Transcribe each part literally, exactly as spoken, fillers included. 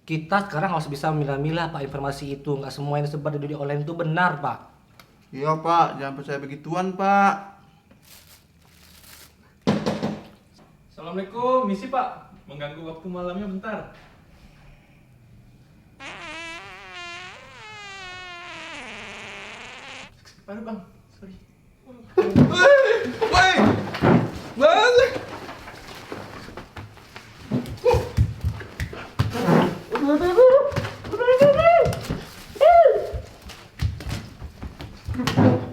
Kita sekarang harus bisa milah-milah, Pak, informasi itu. Nggak semua yang disebar di dunia online itu benar, Pak. Iya, Pak. Jangan percaya begituan, Pak. Assalamualaikum, misi, Pak. Mengganggu waktu malamnya bentar. Baru, Bang. Sorry. Woi, woi. Bang.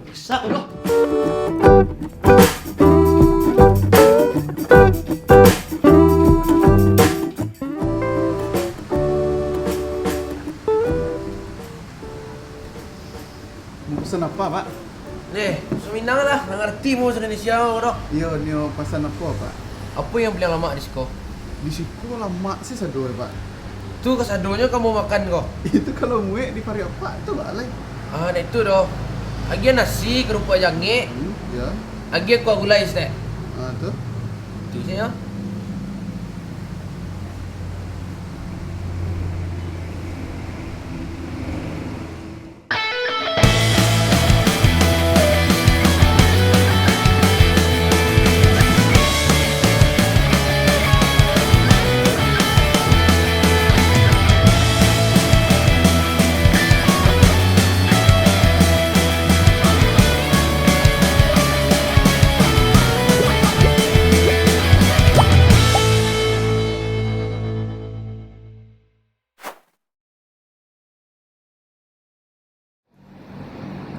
Bisa, udah. Mau pesan apa, Pak? Neh, Suminang lah, nggak ngerti mau bahasa Indonesia kau doh. Iyo, nio pesan apa, Pak? Apa yang paling lamak di siko? Di siko lamak sih sado, Pak. Tu kasadonyo kamu makan ko? Itu kalau muek di pariak Pak tu, Pak, lai. Ah, nah itu doh. Agiah nasi, kerupuk jangek. Hmm, ya. Agiah kuah gulai, stek. Ah, tu. Tu saja.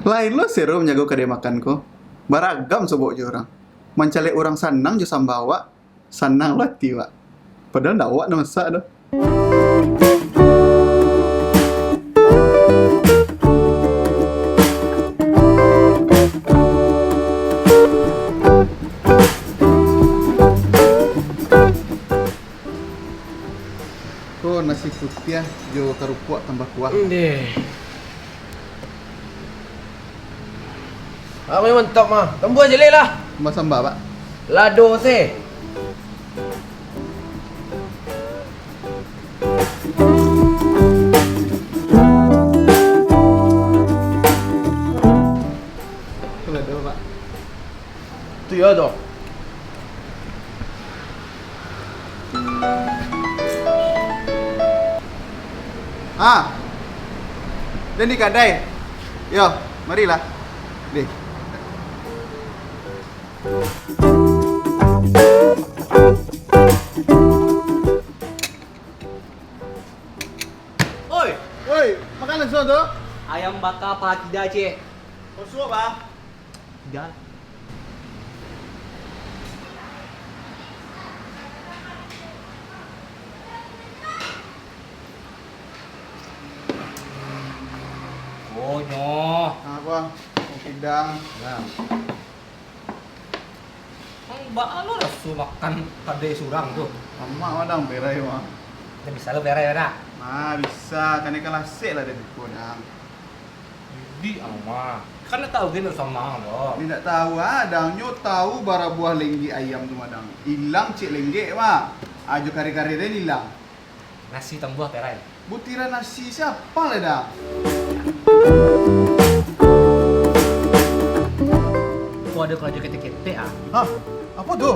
Lain lo sero manjago kadai makan ko. Baragam sobok jo urang. Mancaliak urang sanang jo samba awak, sanang lo ati awak. Padahal ndak awak nan masak doh. Ko nasi putiah jo karupuak tambah kuah. Ndeh. Ah, memang mantap mah. Tambah jelek lah. Tambah samba, Pak. Lado se. Lado, Pak. Tu yo tu. Ah. Den di kadai. Yo, marilah. Deh. Oi. Oi, makan langsung tu. Ayam bakar paha kida, Ceh. Kosong, Bang. Tiga lah. Oh, nyo. Apa? Mau pindang. Nah. Bang, baa lo raso makan kadai surang tu? Amak madang berai, Bang. Bisa lo berai, dak? Nah, bisa. Kan ikan lasek lah dari ko, Dang. Di ama. Kan ndak tahu gin sama lo. Ni ndak tahu, ah, Dang. Nyo tahu bara buah lenggek ayam tu, Madang. Ilang cek lenggek, mah. Ajo kari-kari den ilang. Nasi tambuah perai. Butiran nasi siapa lah, Dang? Ko ado karajo ketek-ketek, ah. Hah? Apa tu?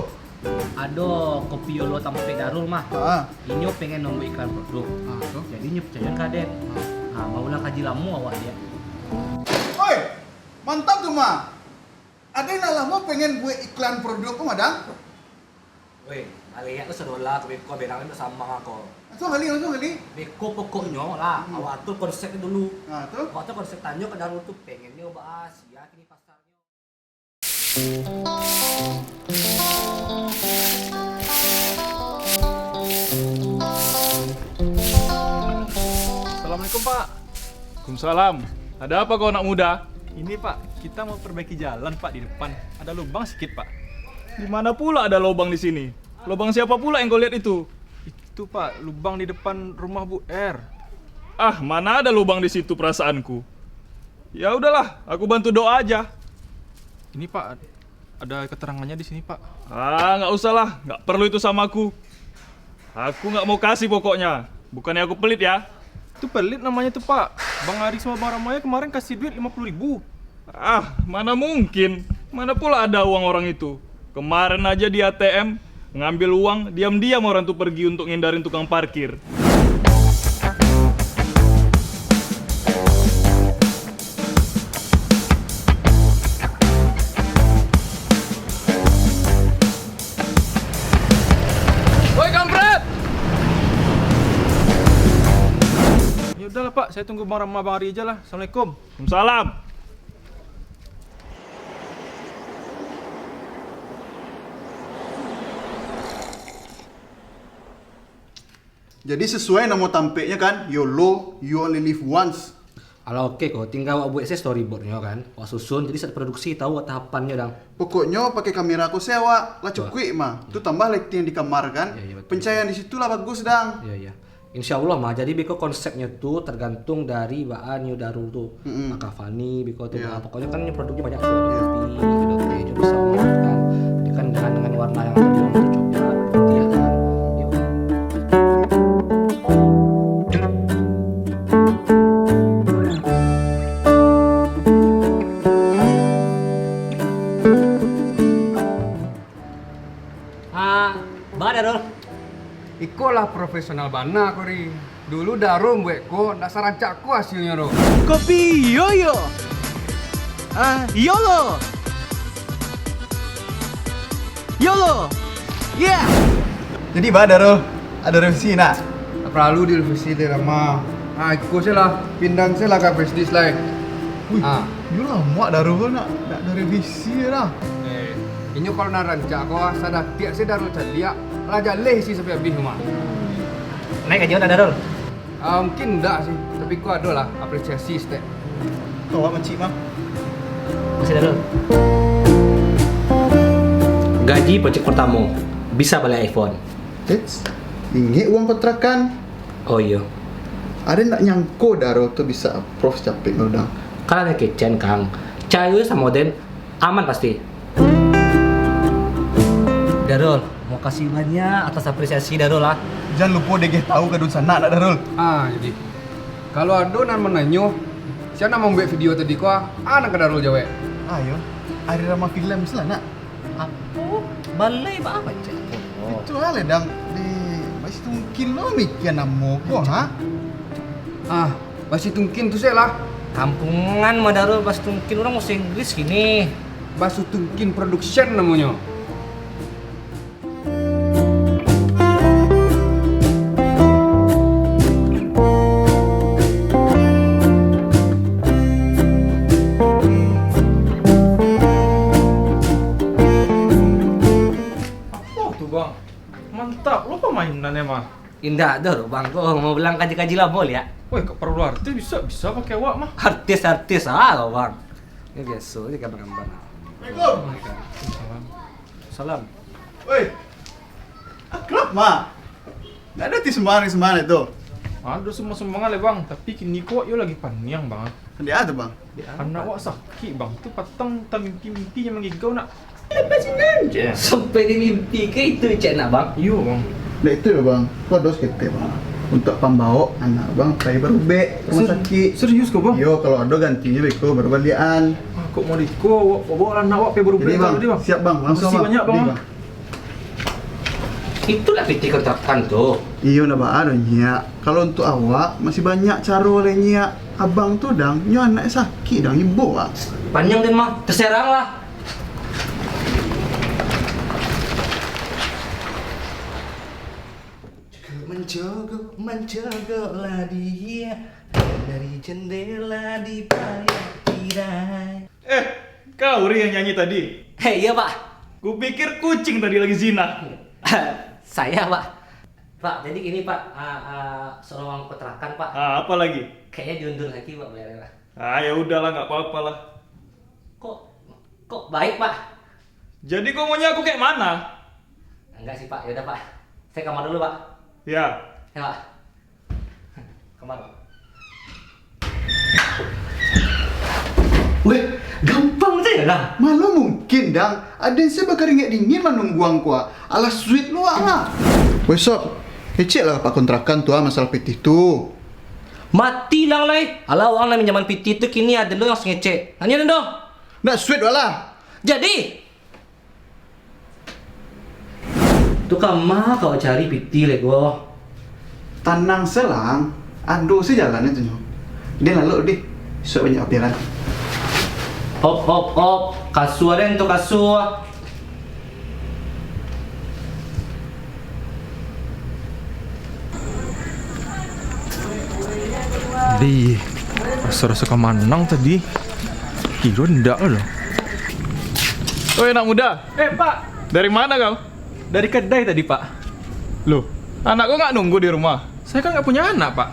Ado kopiolo tampek Darul mah. Ha. Inyo pengen mambuek iklan produk. Ha, tu. Jadi inyo picayoan ka den. Ha. Ha, maulang kaji lamo awak dia. Oi, mantap tu mah. Ado nan lamo pengen buek iklan produk tu, Madang? Weh, baliak tu sadolah ka beko berang tu sama ko. Langsung kali, langsung kali. Beko pokoknyo lah, hmm, awak atur konsep tu dulu. Ha, tu? Awak atur konsep tanyo ka Darul tu pengennyo baa sia kini pasarnyo. Assalamualaikum, Pak. Waalaikumsalam. Ada apa kau, anak muda? Ini, Pak, kita mau perbaiki jalan, Pak, di depan. Ada lubang sikit, Pak. Di mana pula ada lubang di sini? Lubang siapa pula yang kau lihat itu? Itu, Pak, lubang di depan rumah Bu R. Ah, mana ada lubang di situ perasaanku. Ya udahlah, aku bantu doa aja. Ini, Pak, ada keterangannya di sini, Pak. Ah, nggak usah lah, nggak perlu itu sama aku. Aku nggak mau kasih pokoknya. Bukannya aku pelit, ya? Itu pelit namanya tuh, Pak. Bang Ari sama Bang Ramaya kemarin kasih duit lima puluh ribu. Ah, mana mungkin? Mana pula ada uang orang itu? Kemarin aja di A T M, ngambil uang, diam-diam orang tuh pergi untuk ngindarin tukang parkir. Woi, kampret! Ya udahlah, Pak, saya tunggu Bang Rama, Bang Ari aja lah. Assalamualaikum. Waalaikumsalam. Jadi sesuai namo tampeknyo kan, yolo, you only live once. Alah oke ko, tingga awak buek se storyboardnyo kan, awak susun, jadi saat produksi tahu awak tahapannyo, dang. Pokoknyo pakai kamera ko se awak, lah cukuik mah. Tu tambah lighting di kamar kan, pencahayaan di situ lah bagus, dang. Iyo, iyo. Insya Allah mah, jadi beko konsepnyo tu tergantung dari baa nyo Darul tu. Mm-mm. Apakah funny, beko tu baa. Pokoknyo kan nyo produknyo banyak tu, ada kopi, ada teh, nyo bisa mah kan. Jadi kan dengan, dengan warna yang tadi, warna coklat, putih, ya kan. Yo. Ah, baa Darul? Iko lah profesional bana ko, Ri. Dulu Darul buek ko, ndak sarancak ko hasilnyo tu. Kopi Yoyo. Ah, Yolo. Yolo. Yeah. Jadi baa Darul, ado revisi nak? Tak perlu direvisi deh, Rama. Ah, iko se lah, pindah se lah ka flash disk lai. Wih, ah. Yo lah, muak Darul nak, nak ado revisi lah. Eh, inyo kalau nak rancak ko, ah, sadatiak se Darul caliak, lah jaleh isi sampai abih mah. Naiak gaji awak ndak, Darul? Ah, mungkin ndak sih, tapi ko ado lah apresiasi saketek. Ko awak mancik mah. Makasih, Darul. Gaji projek pertamo, bisa bali iPhone. Eits, ingek uang kontrakan. Oh iyo. Ado ndak nyangko Darul tu bisa approve capek mah, dang. Kan ado kecen, Kang. Cayo samo den, aman pasti. Darul, makasih banyak atas apresiasi Darul lah. Jan lupo dageh tahu ka dunsanak nak, Darul. Ah, jadi. Kalau ado nan mananyo, sia nan mambuek video tadi ko, ah, nan ka Darul jawek. Ayo, Ari Rama Films lah nak. Apo? Balai baa cek ko? Itu lah, dang. Deh, masih tungkin lo mikia namo ko, ha? Ah, masih tungkin tu se lah. Kampungan mah Darul, masih tungkin, urang bahasa Inggris kini. Masih tungkin production namonyo. Apo tu, Bang? Mantap lo pamainan emang. Indak doh, Bang, ko mau bilang kaji-kaji lamo liak. Woi, kok perlu artis bisa, bisa pakai awak mah. Artis-artis ah, Bang. Ini biaso se gambar-gambar. Assalamualaikum. Salam. Woi. Akrab mah. Ndak ado ti sumbangan-sumbangan tu. Ado sumbangan-sumbangan lai, Bang, tapi kini ko yo lagi paniang, Bang. Kanai a tu, Bang? Anak awak sakik, Bang. Tu patang tamimpi-mimpi nan manggigau nak. Lepas sinan je. Sampai dimimpi ka itu cek nak, Bang? Iyo, Bang. Ndak itu doh, Bang. Ko ado saketek, Bang. Untuak pambawok anak Bang pai barubek ka rumah sakik. Serius ko, Bang? Iyo, kalau ado gantinyo beko baru baliak-an. Ah, kok mau diko, awak bawa anak awak pai barubek tadi, Bang. Siap, Bang. Langsung, Bang. Makasih banyak, Bang. Itulah pitih kontrakan tu. Iyo, ndak baa doh, Nyiak. Kalau untuak awak, masih banyak caro lai, Nyiak. Abang tu, dang, nyo anak sakik, dang, ibo, ah. Paniang den mah, taserang lah. Mencogok, mencogoklah dia dari jendela di payah tirai. Eh, kau Ri yang nyanyi tadi? Hei, iyo, Pak. Kupikir kucing tadi lagi zina. Saya, Pak. Pak, jadi gini, Pak. Ah, ah, soal uang kontrakan, Pak. Ah, apa lagi? Kayaknya diundur lagi, Pak, bayarnya, Pak. Ah, ya udahlah, nggak apa-apa lah. Kok, kok baik, Pak? Jadi kau maunya aku kayak mana? Enggak sih, Pak. Ya udah, Pak. Saya kamar dulu, Pak. Ya. Ya, Pak. Kamar, Pak. Weh, gampang saja lah. Malah mungkin, dang. Aden se bakaringek dingin manunggu ang ko. Alah sweet lo, ah. Weh, Sob. Kecek lah Pak kontrakan tu ah, masalah pitih tu. Mati lah lai. Alah, urang nan minjaman pitih tu kini ado lo nan sangecek. Nanyo nan doh. Nak sweet wak lah. Jadi. Tu kama kau cari pitih lego. Tanang se lang, ado se jalan itu nyo. Deh lalok deh, isuak banyak orderan. Op, op, op, kasua den tu kasua. Dih, raso-raso ka manang tadi. Kiro ndak lo. Oi, anak muda. Eh, Pak. Dari mana kau? Dari kedai tadi, Pak. Loh, anak kau nggak nunggu di rumah? Saya kan nggak punya anak, Pak.